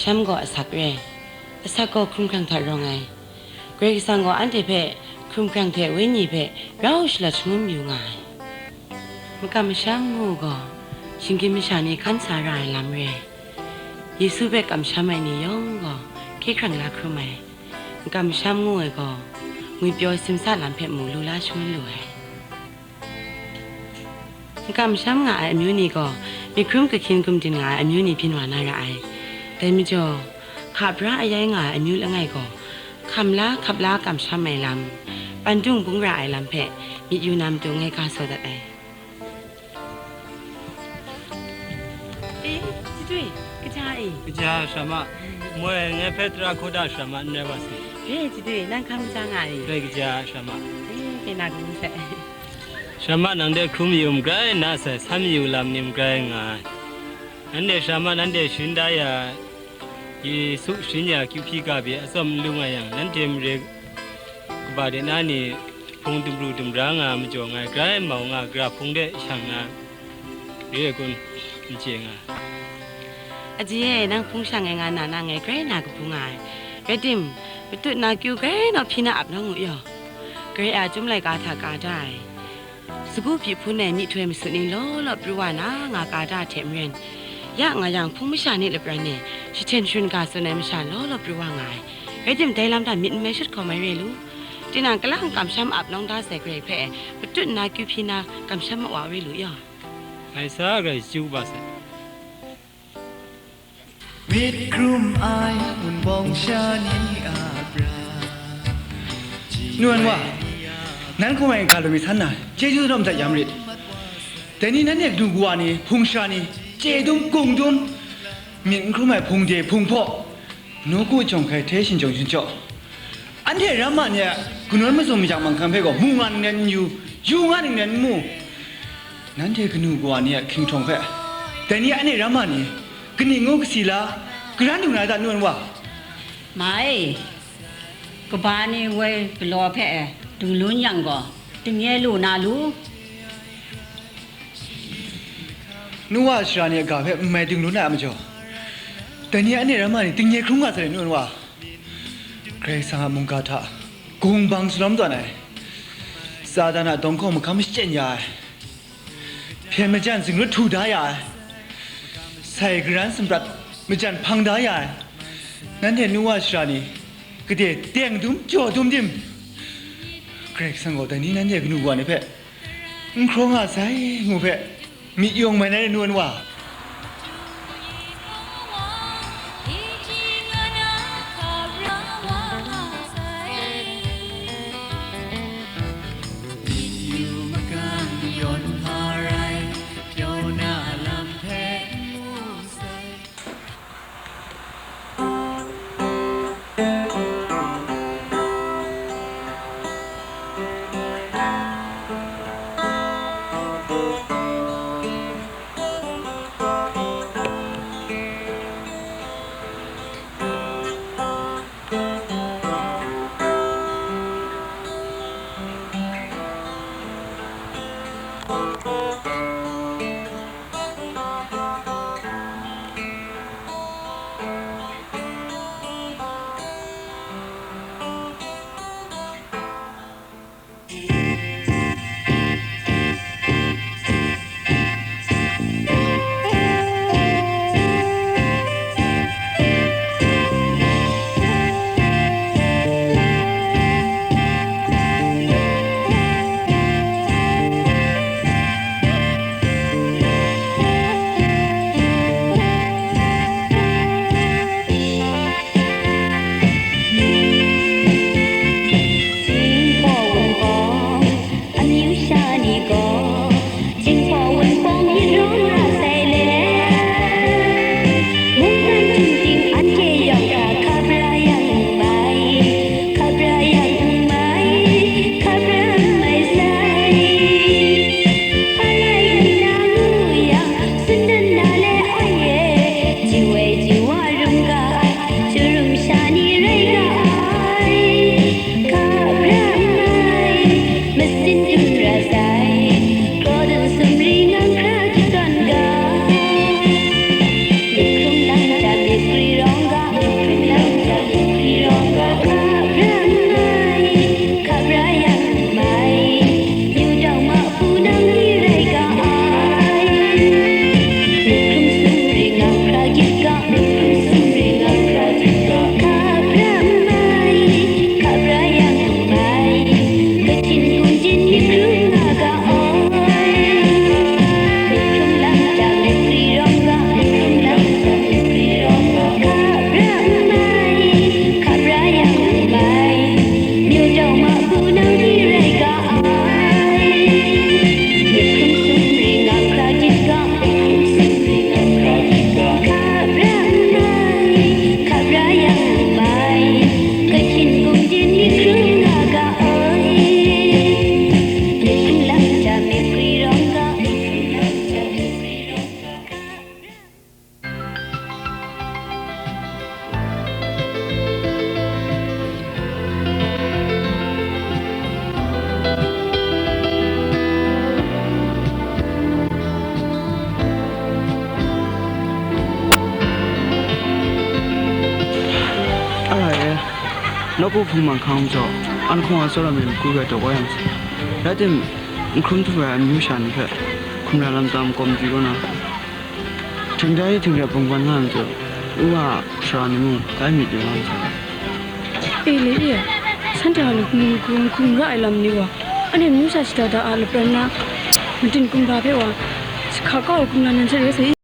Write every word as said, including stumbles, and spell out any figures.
Masham gaw asak re ai, asak gaw hkrum hkrang hta rawng ai. Karai Kasang gaw anhte hpe hkrum hkrang hte wenyi hpe rau shalat shangun yu nga ai. Makam masham ngu gaw, shinggyim masha ni hkan sa ra ai lam re ai. Yesu hpe kamsham ai ni yawng gaw hkye hkrang la hkrum ai. Makam masham ngu ai gaw, ngwipyaw simsa lam hpe mung lu la shangun lu ai. Makam masham nga ai amyu ni gaw, myit hkrum kahkyin gumdin nga ai amyu ni byin wa na ra ai. Dai majaw, hka bra ayai nga ai amyu langai gaw, hkam la hkap la kamsham ai lam, pandung bung ra ai lam hpe myit yu na matu ngai ga saw dat ai. E, Chitwi, kaja e? Kaja, Sara ma. Moi, ngai hpe tara hkaw da, Sara ma, n rai wa sai. E, Chitwi, nang hkam ja nga e? Rai kaja, Sara ma. E, kena kabu sai. Sara ma, nang de hkrum yu magrai na sai, san mayu lam ni magrai nga ai. Nanhte Sara ma, nanhte sharin da ya, Yesu sharin ya kyu hpyi ga pyi atsawm n lu nga yang, nanhte mare kaba de na ni hpung dumru dumra nga majaw ngai grai mau nga, gara hpung de shang na re ai kun n chye nga. Aji e, nang hpung shang ai nga na, nang ngai grai na kabu nga ai. Rai tim, matut na kyu grai naw hpyi na ap nawng u yaw. Karai a Chyum laika hta ka da ai, sagu hpyi hpun ai myihtoi masut ni law law pru wa na nga ka da hte maren, ya nga yang hpung masha ni lapran e jahten sharin ga tsun ai masha law law pru wa nga ai. Rai tim, dai lam hta myit n mai shut hkawm ai re lu. Tinang kalang kamsham ap nawng da sai Karai hpe, matut nna kyu hpyi na kamsham ma wa re lu yaw. Ngai sa grai chyu kaba sai. Myit hkrum ai Wunpawng sha ni a bra. Nu wan wa, nan hkum ai ga lu mi san na, chyeju dawm dat ya marit. Dai ni nanhte kanu kawa ni, hpung sha ni, chye dum, gung dum, myit n hkrum ai hpung de, hpung hpaw, nawku jawng hkai hte shinjawng shinchyaw. Anhte ramma ni a kanawn mazum mayang manghkang hpe gaw, mu nga ninglen n yu, yu nga ninglen n mu. Nanhte kanu kawa ni a hkinghtrong hpe, dai ni anhte ramma ni, kaning ngu kasi la, karan du na ta, nu wan wa? Mai, kaba ni woi galaw hpe dinglu n yang gaw, tingye lu na lu? Nu wa sara ni a ga hpe n mai dinglu na a majaw, dai ni anhte ramma ni tingye hkrum nga sai, nu wan wa? Karai Kasang a mungga hta gung bang salawm tawn ai, Satan a dawng hkawng mahkam shachyen ya ai, hpyen majan zingrut htu da ya ai, sai karan sumrat majan hpang da ya ai, nanhte nu wa sara ni, gade teng dum jaw dum tim, Karai Kasang gaw dai ni nanhte kanu kawa ni hpe n hkrawng nga sai ngu hpe, myit yung mai na re, nu wan wa? Nawku hpung manghkang majaw, an hkawng a tsawra myit matu rai taw kau yang sa. Rai timung, n hkrum htu ai amyu sha ni hpe hkumra lam tam kawm di kaw na, htingrai htingrai bungwan nga ai majaw, u a hkra ni mung tai myit yu nga ma sa. E le e, shanhte a lagaw n hkum ra ai lam ni gaw, anhte amyu sha shada da a lapran na, matin kumba hpe wa, jahka kau ai kumla nan sha rai sa i.